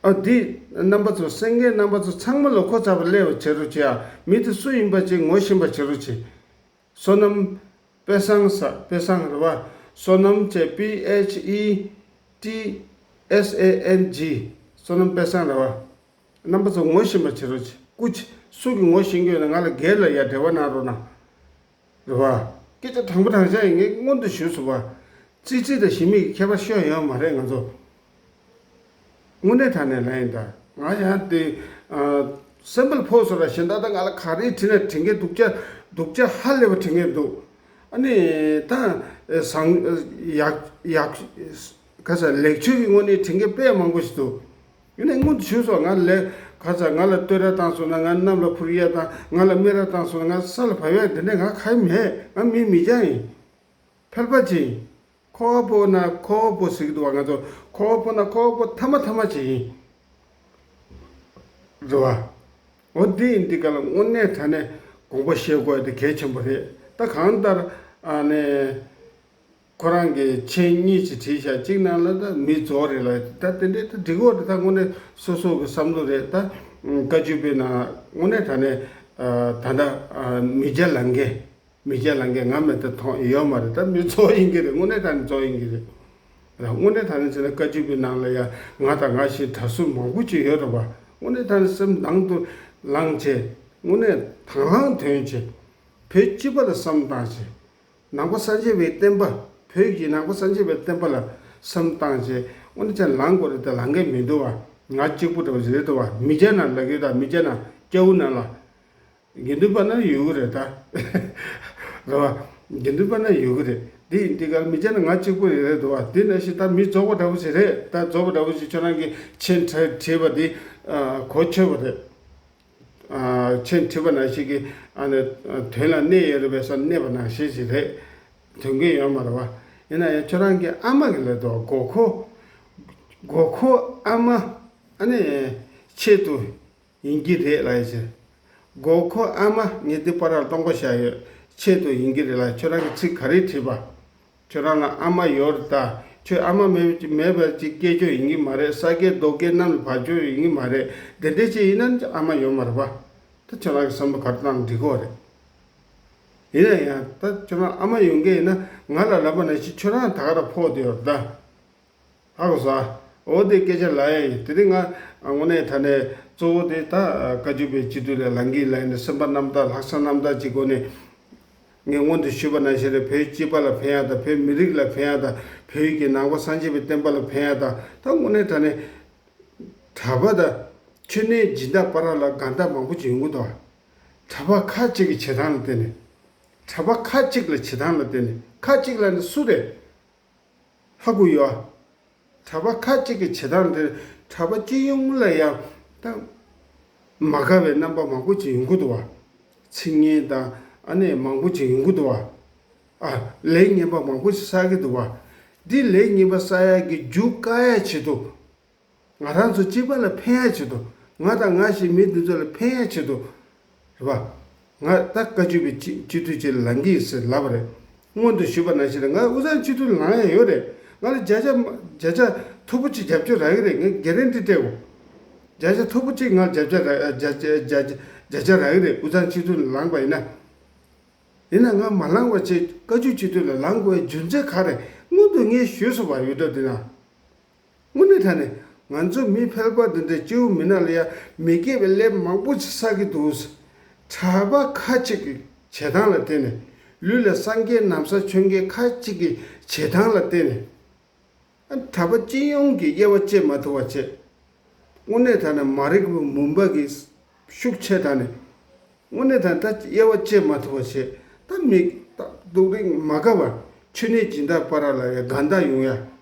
ཨ་འདི་རྣམ་པ་ཚོ་གསན་མཁན་རྣམ་པ་ཚོ་ཚང་མ་ལ་གོ་ཚ་པོ་སླེབས་པ་བྱེད་རོགས་བྱེད་ཨ། མི་དེ་སུ་ཡིན་པ་ཅིག་ངོ་ཤེས་པ་བྱེད་རོགས་བྱེད། བསོད་ནམས་དཔེ་བཟང་ས། དཔེ་བཟང་རེད་བ། བསོད་ནམས་བྱས་P H E T S A N G། བསོད་ནམས་དཔེ་བཟང་རེད་བ། རྣམ་པ་ཚོ་ངོ་ཤེས་པ་བྱེད་རོགས་བྱེད། སྐུ་མཁྱེན། སུ་གིས་ངོ་ཤེས་ཀྱི་ཡོད་ན་ང་ལ་སྒེར་ལ་ཡ་འབྲེལ་བ་གནང་རོགས་གནང་། རེད་བ། སྐད་ཆ་དྲང་པོ་དྲང་བཞག་ཡིན། ངས་སྔོན་དུ་ཞུས་སོང་བ། ཙི་ཙི་དང་ཞི་མི་གི་ཁྱད་པར་ཤོད་ཡོད་མ་རེད་ང་ཚོ། དངོས་གནས་དྲང་གནས་ལབ་ཡིན་ད། ང་ཡང་དེ་ཨ་སེམས་པ་ལ་ཕོག་སོང་ར། གཞན་དག་ད་ང་ལ་ག་རེ་བྲིས་ན་དྲན་གྱི་འདུག་ཅག་འདུག་ཅག་ཧ་ལས་པ་དྲན་གྱི་འདུག་ཨ་ནི་ད་ཨེ་བཟང་ཨེ་ཡག་ཡག་ག་ས་ལེགས་བཅོས་ཀྱི་ངོས་ནས་དྲན་གྱི་དཔེ་མང་པོ་ཞིག་འདུག་ཡིན་ནའི་སྔོན་དུ་ཞུས་སོང་། ང་ལས་ག་ས་ང་ལ་བསྟོད་ར་བཏང་སོང་ན། ང་གནམ་ལ་འཕུར་ཡས་དང་། ང་ལ་སྨད་ར་བཏང་སོང་ན། ང་ས་ལ་བབས་ཡས་དེ་འདྲས་ང་གང་ཡང་མེད། ང་མི་མི་སྐྱ་ཡིན། ཕལ་པ་ཅིག་ཡིན། ཁོ་བོ་ན་ཁོ་བོ་ཟེར་གྱི་འདུག་བ། ང་ཚོ་ཁོ་བོ་ན་ཁོ་བོ་ཐ་མ་ཐ་མ་ཅིག་ཡིན། རེད་བ། འོ་འདི་ཡིན་འདི་ག་ལ་དངོས་གནས་དྲང་གནས་དགོངས་པ་བཞེས་དགོས་དེ་གལ་ཆེན་པོ་རེད། ད་གང་ལྟར་ཨ་ནི་ཁོ་རང་གིས་མཆན་གཉིས་ཅིག་བྲིས་ཤག་གཅིག་ནང་ལ་ད་མི་རྫོགས་རེད་ལ། ད་དེ་འདྲའི་ད་འགྲིག་གོ་རེད། ད་དངོས་གནས་སོ་སོ་གི་བསམ་བློ་རེད། ད་བཀའ་བརྒྱུད་པའི་ནང་དངོས་གནས་དྲང་གནས་ད་ལྟ་མི་སྐྱ་ལང་མཁན། མི་སྐྱ་ལང་མཁན་ང་མེད་དུ་མཐོང་ཡོད་མ་རེད། ད་མི་རྫོགས་ཡིན་གྱི་རེད། དངོས་གནས་དྲང་གནས་རྫོགས་ཡིན་གྱི་རེད། རང་དངོས་གནས་དྲང་གནས་བྱས་ན་བཀའ་བརྒྱུད་པའི་ནང་ལ་ཡང་ང་དང་ང་བཞིན་དྲག་ཟུར་མང་པོ་ཅིག་ཡོད་རེད་བ། དངོས་གནས་དྲང་གནས་སེམས་ནང་དུ་ལངས་བྱས། དངོས་གནས་དང་བླངས་དོན་བྱས། བོད་སྤྱི་པ་ལ་བསམ་བཏང་བྱས། ནང་པ་སངས་རྒྱས་པའི་བསྟན་པ། བོད་ཀྱི་ནང་པ་སངས་རྒྱས་པའི་བསྟན་པ་ལ་བསམ་བཏང་བྱས། དངོས་གནས་བྱས་ན་ལངས་དགོས་རེད། ད་ལངས་མཁན་མི་འདུག་བ། ང་གཅིག་པུ་འདྲ་བོ་ཞིག་རེད་འདུག་བ། མི་སྐྱ་ནང་ལ་གི་ད་མི་སྐྱ་ནང་སྐྱ་བོ་ནང་ལ། དགེ་འདུན་པ་ན་ཡོད་གི་རེད་ད། རེད་བ། དགེ་འདུན་པ་ན་ཡོད་གི་རེད། འདི་ཡིན་འདི་གར་མི་སྐྱ་ན་ང་གཅིག་པུ་རེད་རེད་འདུག་བ། འདི་ན་ཞིག་ད་མི་རྫོགས་པ་འདྲ་བོ་ཞིག་རེད། ད་རྫོགས་པ་འདྲ་བོ་ཞིག་ཁྱོད་རང་གི་མཆན་བྲིས་བྲིས་པ་འདི་གོ་ཆོད་པ་རེད། མཆན་བྲིས་པ་ནང་བཞིན་གྱི་ཨ་ནི་དོན་ལ་གནས་ཡོད་རེད་པས་སམ། གནས་པ་ནང་བཞིན་ཞིག་རེད། དོན་གྱི་ཡོད་མ་རེད་བ། ཡིན་ན་ཡང་ཁྱོད་རང་གི་ཨ་མ་གི་ལབ་འདུག་བ། མགོ་ཁོ། མགོ་ཁོ་ཨ་མ་ཨ་ནི་ཆེད་དུ། ཡིན་གྱི་རེད་ལབ་ཡ་ཅིག་མགོ་ཁོ་ཨ་མ་ངས་འདི་པར་ལ་གཏོང་གོ་བཞག་ཡོད། ཆེད་དུ་ཡིན་གྱི་རེད་ལ། ཁྱོད་རང་གི་ཚིག་ག་རེ་བྲིས་པ། ཁྱོད་རང་ལ་ཨ་མ་ཡོད་རེད་ད། ཁྱོད་ཨ་མ་མེད་མེད་པ་ཅིག་སྐྱེས་ཆོག་ཡིན་གྱི་མ་རེད། ས་སྐྱེས་རྡོ་སྐྱེས་གནམ་ལ་བབས་ཆོག་ཡིན་གྱི་མ་རེད། དེ་འདྲས་ཅིག་ཡིན་ན་ཨ་མ་ཡོད་མ་རེད་པ། ད་ཁྱོད་རང་གི་བསམ་བློ་ག་རེ་བཏང་འགྲིག་གོ་རེད། ཡིན་ན་ཡང་ད་ཁྱོད་རང་ཨ་མ་ཡོང་མཁན་ཡིན་ན་ང་ལ་ལབ་པ་ནང་བཞིན་ཁྱོད་རང་ད་ག་རང་ཕོག་བསྡད་ཡོད་རེད་ད། ཧ་གོ་སོང་ཨ། འོ་དེ་སྐད་ཆ་ལབ་ཡ་ཡིན། དེ་རིང་ང་དངོས་གནས་དྲང་གནས་གཙོ་བོ་དེ་ད་བཀའ་བརྒྱུད་པའི་སྤྱི་འཐུས་ལ་ལངས་ཀྱི་ལབ་ཡིན་ན། སེམས་པ་རྣམ་དག་ལྷག་བསམ་རྣམ་དག་ཅིག་སྒོ་ནས། ངས་སྔོན་དུ་ཞུས་པ་ནང་བཞིན་རེད། བོད་སྤྱི་པ་ལ་ཕན་ཡ་དང་། བོད་མི་རིགས་ལ་ཕན་ཡ་དང་། བོད་ཀྱི་ནང་པ་སངས་རྒྱས་པའི་བསྟན་པ་ལ་ཕན་ཡ་དང་། ད་དངོས་གནས་དྲང་གནས་གྲྭ་པ་དང་མཆོད་གནས་སྦྱིན་བདག་བར་ལ་འགལ་ཟླ་མང་པོ་ཅིག་ཡོང་གི་འདུག་བ། གྲྭ་པ་ཁ་ཅིག་གི་བྱེད་སྟངས་ལ་བརྟེན་ནས། གྲྭ་པ་ཁ་ཅིག་ལ་བྱེད་སྟངས་ལ་བརྟེན་ནས། ཁ་ཅིག་ལ་ནི་སུ་རེད། ཧ་གོ་ཡོད་ཨ། གྲྭ་པ་ཁ་ཅིག་གི་བྱེད་སྟངས་དེ་གྲྭ་པ་སྤྱི་ཡོངས་ལ་ཡང་ད་མ་དགའ་བའི་རྣམ་པ་མང་པོ་ཅིག་ཡོང་གི་འདུག་བ། ཚིག་ངན་དང་ཨ་ནི་མང་པོ་ཅིག་ཡོང་གི་འདུག་བ། ཨ། ལས་ངན་པ་མང་པོ་ཞིག་བསགས་ཀྱི་འདུག་བ། འདི་ལས་ངན་པ་བསགས་ཡག་གི་རྒྱུ་བཀག་ཡག་ཆེད་དུ། ང་རང་ཚོ་སྤྱི་པ་ལ་ཕན་ཡག་ཆེད་དུ། ང་དང་ང་བཞིན་མི་འདི་ཚོ་ལ་ཕན་ཡག་ཆེད་དུ། རེད་པ། ང་ད་བཀའ་བརྒྱུད་པའི་སྤྱི་སྤྱི་འཐུས་ཅིག་ལ་ལངས་ཀྱི་ཡིན་ཟེར་ལབ་པ་རེད། སྔོན་དུ་ཞུས་པ་ནང་བཞིན་རེད། ང་དབུས་གཙང་སྤྱི་འཐུས་ལ་ལངས་ཡག་ཡོད་རེད། ང་ལ་བརྒྱ་ཆ་བརྒྱ་ཆ་མཐོ་པོ་ཅིག་རྒྱབ་སྐྱོར་རག་གི་རེད། ངས་གྷེ་རན་ཊི་སྤྲད་གོ། བརྒྱ་ཆ་མཐོ་པོ་ཅིག་ང་ལ་རྒྱབ་སྐྱོར་རག་བརྒྱ་ཆ་བརྒྱ་ཆ་བརྒྱ་ཆ་རག་གི་རེད། དབུས་གཙང་སྤྱི་འཐུས་ལ་ལངས་པ་ཡིན་ན། ཡིན་ན་ང་མ་ལངས་པ་བྱས་བཀའ་བརྒྱུད་སྤྱི་འཐུས་ལ་ལངས་དགོས་པའི་རྒྱུ་མཚན་ག་རེ། སྔོན་དུ་ངས་ཞུས་སོང་བ་ཡོད་འགྲོ་འདི་ན། དངོས་གནས་དྲང་གནས་ང་ཚོ་མི་ཕལ་པ་འདི་འདྲའི་སྐྱེ་བོ་མི་ནང་ལ་ཡ་མི་དགེ་བའི་ལས་མང་པོ་ཅིག་བསགས་ཀྱི་འདུག། གྲྭ་པ་ཁ་ཅིག་གི་བྱེད་སྟངས་ལ་བརྟེན་ནས། ལུས་ལ་བསམ་གྱིས་ནམ་བསགས་མཆོད་མཁན་ཁ་ཅིག་གི་བྱེད་སྟངས་ལ་བརྟེན་ནས། གྲྭ་པ་སྤྱི་ཡོངས་ཀྱི་དབྱེ་བ་དཔྱད་མ་ཐུབ་པ་བྱས། དངོས་གནས་དྲང་གནས་མ་རིག་པའི་མུན་པ་གི་ཤུགས་ཆེ་དྲགས་ནས། དངོས་གནས་དྲང་གནས་ད་དབྱེ་བ་དཔྱད་མ་ཐུབ་པ་བྱས། ད་མི་ད་སྡུག་རིགས་མ་དགའ་བ། མཆོད་གནས་སྦྱིན་བདག་བར་ལ་ཡ་འགལ་ཟླ་ཡོང་ཡ།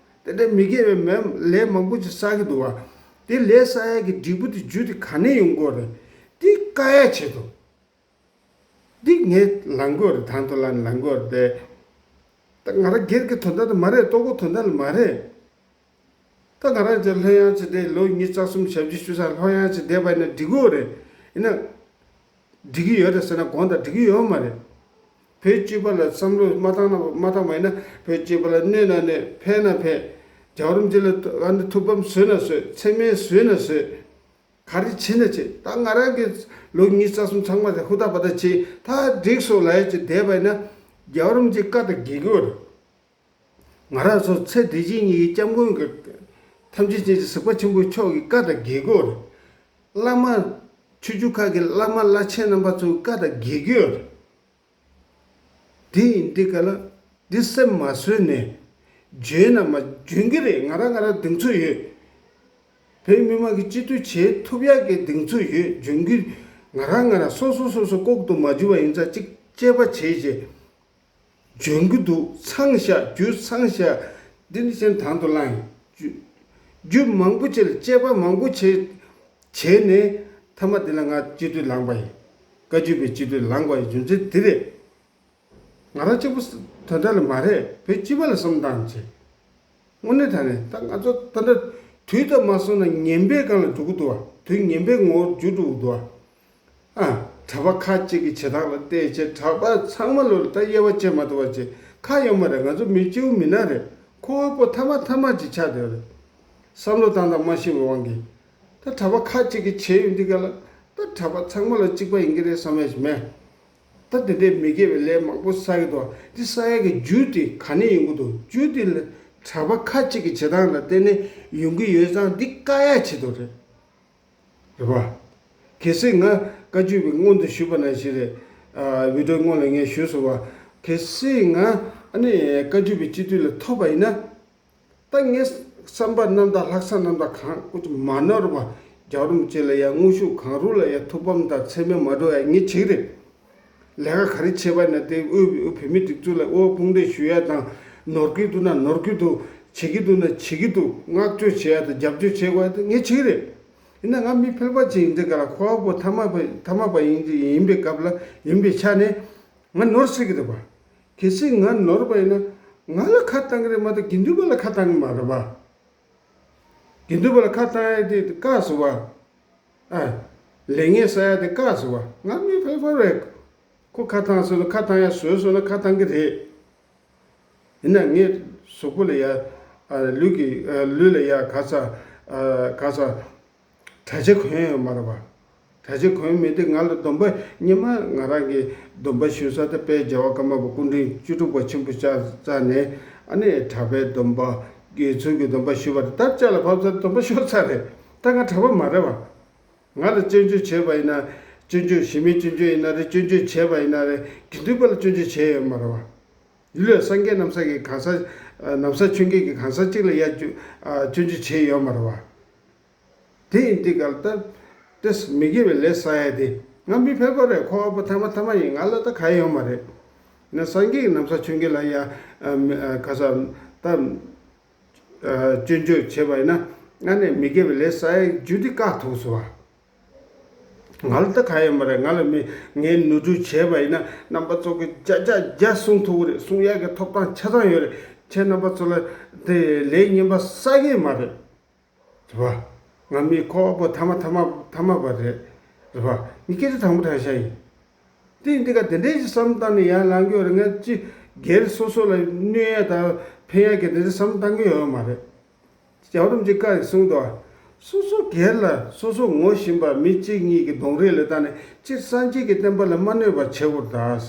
དེ་འདྲའི་མི་དགེ་བའི་མེ་ལས་མང་པོ་ཅིག་བསགས་ཀྱི་འདུག་བ། དེ་ལས་བསགས་ཡག་གི་འབྲས་བུ་དེ་རྒྱུ་དེ་ག་ནས་ཡོང་དགོས་རེད། དེ་བཀག་ཡག་ཆེད་དུ། འདི་ངས་ལངས་དགོས་རེད། དང་དུ་ལ་ལངས་དགོས་རེད་དེ། ད་ང་རང་སྒེར་གྱི་དོན་དག་དེ་མ་རེད། ལྟོ་གོས་དོན་དག་ལ་མ་རེད། ད་ང་རང་ཚོ་ལྷོད་ཡངས་བྱས་ཏེ་ལོ་ཉི་ཤུ་རྩ་གསུམ་ཞབས་ཕྱི་ཞུ་ས་ལྷོད་ཡངས་བྱས་བསྡད་པ་ཡིན་ན་འགྲིག་གི་ཡོད་རེད། ཡིན་ན་འགྲིག་གི་ཡོད་རེད་ཟེར་ན་དགོངས་དག་འགྲིག་གི་ཡོད་མ་རེད། བོད་སྤྱི་པ་ལ་བསམ་བློ་མ་བཏང་ན་མ་བཏང་བ་ཡིན་ན། བོད་སྤྱི་པ་ལ་གནོད་ན་གནོད། ཕན་ན་ཕན། རྒྱལ་བ་རིན་པོ་ཆེ་ལ་ཨ་ནི་ཐུགས་ཕམ་བཟོས་ན་བཟོས། མཚན་སྨད་བཟོས་ན་བཟོས། ག་རེ་བྱེད་ན་བྱེད། ད་ང་རང་གི་ལོ་ཉི་ཤུ་རྩ་གསུམ་ཚང་མ་དེ་ཧུར་ཐག་འབད་ཐག་བྱེད། ད་འགྲིག་སོང་ལབ་ཡག་ཅིག་བསྡད་པ་ཡིན་ན། རྒྱལ་བ་རིན་པོ་ཆེ་བཀའ་དང་འགལ་གྱི་ཡོད་རེད། ང་རང་ཚོ་ཚེ་འདི་ཕྱི་གཉིས་ཀྱི་སྐྱབས་མགོན་གྱི་ཐམས་ཅད་མཁྱེན་ཅིང་གཟིགས་པ་ཆེན་པོ་མཆོག་གི་བཀའ་དང་འགལ་གྱི་ཡོད་རེད། བླ་མ་ཆོས་བརྒྱུད་ཁག་གི་བླ་མ་བླ་ཆེན་རྣམ་པ་ཚོའི་བཀའ་དང་འགལ་གྱི་ཡོད་རེད། དེ་ཡིན་དུས་ག་ལ་འདི་སེམས་མ་བཟོད་ནས་འཇོན་ན་མ་འཇོན་གྱི་རེད། ང་རང་ང་རང་གདེང་ཚོད་ཡོད། བོད་མི་མང་གི་སྤྱི་འཐུས་བྱེད་ཐུབ་ཡག་གི་གདེང་ཚོད་ཡོད། འཇོན་གྱི། ང་རང་ང་རང་སོ་སོ་སོ་སོ་ལྐོག་ཏུ་མ་འཇུ་བ་ཡིན་ཙང་གཅིག་དཔྱད་པ་བྱས་རྗེས། འཇོན་གྱི་འདུག་ཚང་ཤག་རྒྱུ་ཚང་ཤག་འདི་ནི་ཅན་དང་དུ་བླངས་ཡིན། རྒྱུ་རྒྱུ་མང་པོ་བྱས་ལ་དཔྱད་པ་མང་པོ་བྱས། བྱས་ནས་མཐའ་མ་འདི་ལ་ང་སྤྱི་འཐུས་ལངས་པ་ཡིན། བཀའ་བརྒྱུད་པའི་སྤྱི་འཐུས་ལངས་པ་ཡི་རྒྱུ་མཚན་འདི་རེད། ང་རང་གཅིག་པུ་དོན་དག་ལ་མ་རེད། བོད་སྤྱི་པ་ལ་བསམ་སྟངས་བྱེད། དངོས་གནས་དྲང་གནས་ད་ང་ཚོ་ད་ལྟ་དུས་དང་མ་སོང་ན་ངན་པའི་སྒང་ལ་འགྲོ་གི་འདུག་བ། དུས་ངན་པའི་ངོ་བོར་འགྱུར་འགྲོ་གི་འདུག་བ། ཨ། གྲྭ་པ་ཁག་ཅིག་གི་བྱེད་སྟངས་ལ་བལྟས་བྱས་གྲྭ་པ་ཚང་མ་ལོ་ལ་ད་དབྱེ་བ་བྱེད་མ་ཐུབ་པ་བྱེད་ཁག་ཡོད་མ་རེད། ང་ཚོ་མི་སྐྱིད་པོ་མི་ན་རེད། ཁོ་བ་པོ་ཐ་མ་ཐ་མ་ཅིག་ཆགས་བསྡད་རེད། བསམ་བློ་བཏང་སྟངས་མ་ཤེས་པའི་དབང་གིས། ད་གྲྭ་པ་ཁག་ཅིག་གིས་བྱས་ཡོང་དུས་ག་ལ་ད་གྲྭ་པ་ཚང་མ་ལ་གཅིག་པ་ཡིན་གྱི་རེད་བསམ་ཡག་ཅིག་མེད། ད་དེ་འདྲའི་མི་དགེ་བའི་ལས་མང་པོ་བསགས་ཀྱི་འདུག་འདི་བསགས་ཡག་གི་རྒྱུ་དེ་ག་ནས་ཡོང་གི་འདུག་རྒྱུ་དེ་ལ་གྲྭ་པ་ཁག་ཅིག་གི་བྱེད་སྟངས་ལ་བརྟེན་ནས་ཡོང་གི་ཡོད་ཙང་འདི་བཀག་ཡག་ཆེད་དུ་རེད། རེད་པ། གལ་སྲིད་ང་བཀའ་བརྒྱུད་པའི་སྔོན་དུ་ཞུས་པ་ནང་བཞིན་རེད། ཨ། བི་ཌིའོ་སྔོན་ལ་ངས་ཞུས་སོང་བ། གལ་སྲིད་ང་ཨ་ནི་བཀའ་བརྒྱུད་པའི་སྤྱི་འཐུས་ལ་ཐོབ་པ་ཡིན་ན། ད་ངས་བསམ་པ་རྣམ་དག་ལྷག་བསམ་རྣམ་དག་གང་ཀུ་ཅི་མ་ནོར་བ། རྒྱལ་བ་རིན་པོ་ཆེ་ལ་ཡང་དངོས་ཤུགས་གང་རུང་ལ་ཡང་ཐུགས་ཕམ་དང་མཚན་སྨད་མ་འགྲོ་ཡ་ངས་བྱེད་ཀྱི་རེད། ལས་ཀ་ག་རེ་བྱས་པ་ཡིན་ན་དེ་དབུས་བོད་མི་སྒྲིག་འཛུགས་ལ་དབུ་དཔུང་སྡེ་ཞུ་ཡ་དང་། ནོར་གྱི་འདུག་ན་ནོར་གྱི་འདུག་བྱེད་ཀྱི་འདུག་ན་བྱེད་ཀྱི་འདུག་བསྔགས་བརྗོད་བྱེད་ཡ་དང་རྒྱབ་སྐྱོར་བྱེད་དགོས་ཡ་དེ་ངས་བྱེད་ཀྱི་རེད། ཡིན་ན་ང་མི་ཕལ་པ་ཅིག་ཡིན་དུས་ག་ལ་ཁོ་བ་པོ་ཐ་མ་པ་ཐ་མ་པ་ཡིན་ཡིན་པའི་སྐབས་ལ་ཡིན་པའི་ཆ་ནས་ང་ནོར་སྲིད་ཀྱི་རེད་པ། གལ་སྲིད་ང་ནོར་བ་ཡིན་ན་ང་ལ་ཁ་བཏང་གི་རེད་མ་གཏོགས་དགེ་འདུན་པ་ལ་ཁ་བཏང་གི་མ་རེད་པ། དགེ་འདུན་པ་ལ་ཁ་བཏང་ཡ་དེ་བཀག་སོང་བ། ཨ། ལས་ངན་བསགས་ཡ་དེ་བཀག་སོང་བ། ང་མི་ཕལ་པ་རེད། ཁོ་ཁ་བཏང་སོང་ན་ཁ་བཏང་ཡ་བཟོས་སོང་ན་ཁ་བཏང་གི་རེད། ཡིན་ན་ངས་གཟུགས་པོ་ལ་ཡ། ཨ། ལུས་ཀྱི། ཨ། ལུས་ལ་ཡ་ག་ས། ཨ། ག་ས། གྲྭ་ཆས་གོན་ཡོད་མ་རེད་པ། གྲྭ་ཆས་གོན་མེད་དུས་ང་ལ་སྡོམ་པ་སྔོན་མ་ང་རང་གི་སྡོམ་པ་ཞུ་ས་དེ་དཔལ་རྒྱལ་བ་ཀརྨ་པ་སྐུ་ཕྲེང་བཅུ་དྲུག་པ་ཆེན་པོ་ཕྱག་བཙལ་ནས་ཨ་ནི་གྲྭ་པའི་སྡོམ་པ། དགེ་ཚུལ་གྱི་སྡོམ་པ་ཞུས་པ་རེད། ད་ལྕགས་ལ་བབས་ཚར་སྡོམ་པ་ཤོར་ཚར་རེད། ད་ང་གྲྭ་པ་མ་རེད་པ། ང་ལ་སྐྱོན་བརྗོད་བྱས་པ་ཡིན་ན། སྐྱོན་བརྗོད་གཞི་མེད་སྐྱོན་བརྗོད་ཡིན་ན་རེད། སྐྱོན་བརྗོད་བྱས་པ་ཡིན་ན་རེད། དགེ་འདུན་པ་ལ་སྐྱོན་བརྗོད་བྱས་ཡོད་མ་རེད་པ། ཡུལ་ལས་སངས་རྒྱས་ནམ་མཁའི་གི་གང་ཟག་ནམ་མཁའ་ཆོས་རྒྱལ་གྱི་གང་ཟག་གཅིག་ལ་ཡ་སྐྱོ། ཨ། སྐྱོན་བརྗོད་བྱས་ཡོད་མ་རེད་པ། དེ་ཡིན་དུས་ག་ལ་ད། དེ་མི་དགེ་བའི་ལས་བསགས་ཡ་དེ་ང་མི་ཕལ་པ་རེད། ཁོ་བ་པོ་ཐ་མ་ཐ་མ་ཡིན། ང་ལ་ད་ག་ཡོད་མ་རེད། ན་སངས་རྒྱས་ཀྱི་ནམ་མཁའ་ཆོས་རྒྱལ་ལ་ཡ། ཨ། མི། ཨ། ག་ས། ད། ཨ། སྐྱོན་བརྗོད་བྱས་པ་ཡིན་ན་ང་ནས་མི་དགེ་བའི་ལས་བསགས་ཡ་རྒྱུ་དེ་བཀག་ཐུབ་སོང་བ། ང་ལ་ད་ག་ཡོད་མ་རེད། ང་ལ་མི། ངས་ནོར་འཁྲུལ་བྱས་པ་ཡིན་ན་རྣམ་པ་ཚོ་གི་བརྒྱ་ཆ་བརྒྱ་གསུང་ཐུབ་ཀྱི་རེད། གསུང་ཡག་གི་ཐོབ་ཐང་ཆ་ཚང་ཡོད་རེད། ཁྱེད་རྣམ་པ་ཚོ་ལ་དེ་ལས་ངན་པ་བསགས་ཀྱི་མ་རེད། རེད་པ། ང་མི་ཁོ་བ་པོ་ཐ་མ་ཐ་མ་ཐ་མ་པ་རེད། རེད་པ། ངས་སྐད་ཆ་དྲང་པོ་དྲང་བཞག་ཡིན། དེ་འདི་ག་དེ་འདྲའི་ཞིག་བསམ་བཏང་ནས་ཡར་ལངས་ཀྱི་ཡོད་རེད། ང་ཅི་སྒེར་སོ་སོ་ལ་གནོད་ཡ་དང་ཕན་ཡ་གི་དེ་འདྲ་བསམ་བཏང་གི་ཡོད་མ་རེད། རྒྱལ་བ་རིན་པོ་ཆེ་བཀའ་ཡིས་གསུངས་འདུག་སོ་སོ་སྒེར་ལ་སོ་སོ་ངོ་ཤེས་པ་མི་གཅིག་གཉིས་ཀྱི་གདོང་རིས་ལ་བལྟས་ནས་སྤྱིར་སངས་རྒྱས་ཀྱི་བསྟན་པ་ལ་མ་གནོད་པ་བྱེད་དགོས་རེད་ད།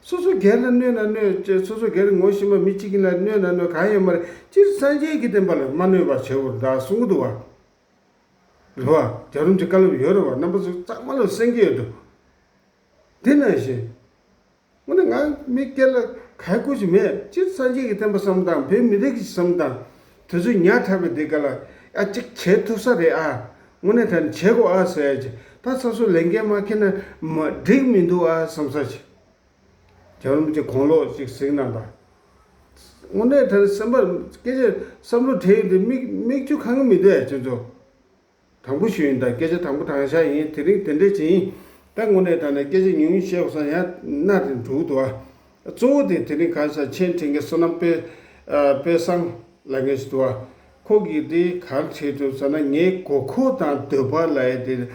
སོ་སོ་སྒེར་ལ་གནོད་ན་གནོད་ཅེས། སོ་སོ་སྒེར་ངོ་ཤེས་པ་མི་གཅིག་གཉིས་ལ་གནོད་ན་གནོད་གང་ཡོད་མ་རེད། སྤྱིར་སངས་རྒྱས་ཀྱི་བསྟན་པ་ལ་མ་གནོད་པ་བྱེད་དགོས་རེད་ད་གསུང་གི་འདུག་བ། རེད་བ། རྒྱལ་བ་རིན་པོ་ཆེ་བཀའ་སློབ་ཡོད་རེད་བ། རྣམ་པ་ཚོ་ཚང་མ་ལ་གསན་གྱི་ཡོད་འདུག་དེ་ནང་བཞིན། དངོས་གནས་ང་མི་སྒེར་ལ་ག་ཡེ་ཀུ་ཅི་མེད། སྤྱིར་སངས་རྒྱས་ཀྱི་བསྟན་པ་བསམ་སྟངས། བོད་མི་རིགས་ཀྱི་བསམ་སྟངས། དུས་ཚོད་ཉག་ཕྲ་བའི་འདི་ག་ལ་ཨ་ཅིག་བྱེད་ཐུབ་ས་རེད་ཨ། དངོས་གནས་དྲང་བྱེད་དགོས་ཨ་ཟེར་ཡ་ཅིག་ད་སོ་སོ་ལས་འགན་མ་འཁྱེར་ན་མ་འགྲིག་མི་འདུག་ཨ་བསམ་ས་ཅིག་རྒྱལ་བ་རིན་པོ་ཆེ་དགུང་ལོ་ཅིག་ཟིན་གནང་པ། དངོས་གནས་དྲང་སེམས་པ་སྐད་ཆ་བསམ་བློ་བྲལ་ཡོད་དེ་མིག་མིག་ཆུ་གང་གི་མི་འདུག་ཨ་ཁྱོད་ཚོ། དང་པོ་ཞུ་ཡིན། ད་སྐད་ཆ་དང་པོ་དྲང་བཞག་ཡིན། དེ་རིང་དེ་འདྲས་ཅིག་ཡིན། ད་དངོས་གནས་དྲང་གནས་སྐད་ཆ་ཉུང་ཉུང་བཤད་དགོས་ས་ཡང་གནའ་དེ་འགྲོ་གི་འདུག་ཨ། གཙོ་བོ་དེ་དེ་རིང་ག་རེ་ཟེར། མཆན་འཕྲིན་གྱི་བསོད་ནམས་དཔལ་ཨ་དཔལ་བཟང་ལབ་མཁན་ཞིག་འདུག་ཨ། ཁོ་གིས་དེ་ག་རེ་བྲིས་འདུག་ཟེར་ན། ངའི་དགོས་མཁོ་དང་འདོད་པ་ལབ་ཡ་དེ།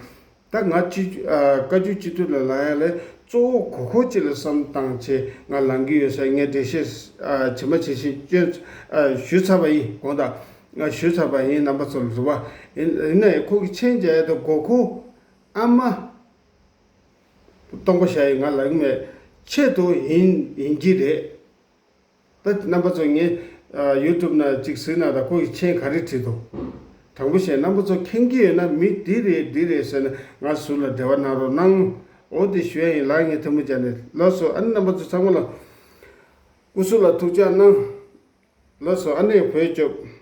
ད་ང་སྤྱི་ཨ་བཀའ་བརྒྱུད་སྤྱི་འཐུས་ལ་ལངས་ཡ་ལས་གཙོ་བོ་དགོས་མཁོ་ཅིག་ལ་བསམ་བཏང་བྱས་ང་ལངས་ཀྱི་ཡོད་ཟེར། ངས་འགྲེལ་བཤད་ཨ་ཇི་མ་ཇི་བཞིན་སྐྱོན་ཨ་ཞུས་ཚར་བ་ཡིན། དགོངས་དག། ང་ཞུས་ཚར་བ་ཡིན། རྣམ་པ་ཚོ་ལ་རེད་བ། ཡིན་ཡིན་ནའི་ཁོ་གི་མཆན་རྒྱག་ཡ་དེ་དགོས་མཁོ་ཨ་མ་སྟོང་པ་བཞག་ཡིན་ང་ལབ་ཀྱི་མེད། ཆེད་དུ་ཡིན་ཡིན་གྱི་རེད། ད་རྣམ་པ་ཚོ་ངའི་ཨ་ཡུ་ཊུབ་ནང་ཅིག་གཟིགས་ན། ད་ཁོ་གི་མཆན་ག་རེ་བྲིས་འདུག་དྲང་པོ་བཤད། རྣམ་པ་ཚོ་མཁྱེན་གྱི་ཡོད་ན། མི་འདི་རེད་འདི་རེད་ཟེར་ན་ང་ཟུར་ལ་འབྲེལ་བ་གནང་རོགས་གནང་། འོ་དེ་ཞུ་ཡ་ཡིན། ལགས་ངས་ཐལ་མོ་སྦྱར་ནས། ལགས་སོ། ཨ་ནི་རྣམ་པ་ཚོ་ཚང་མ་ལ་སྐུ་གཟུགས་ལ་ཐུགས་ཅག་གནང་། ལགས་སོ། ཨ་ནི་བོད་སྐྱོབ།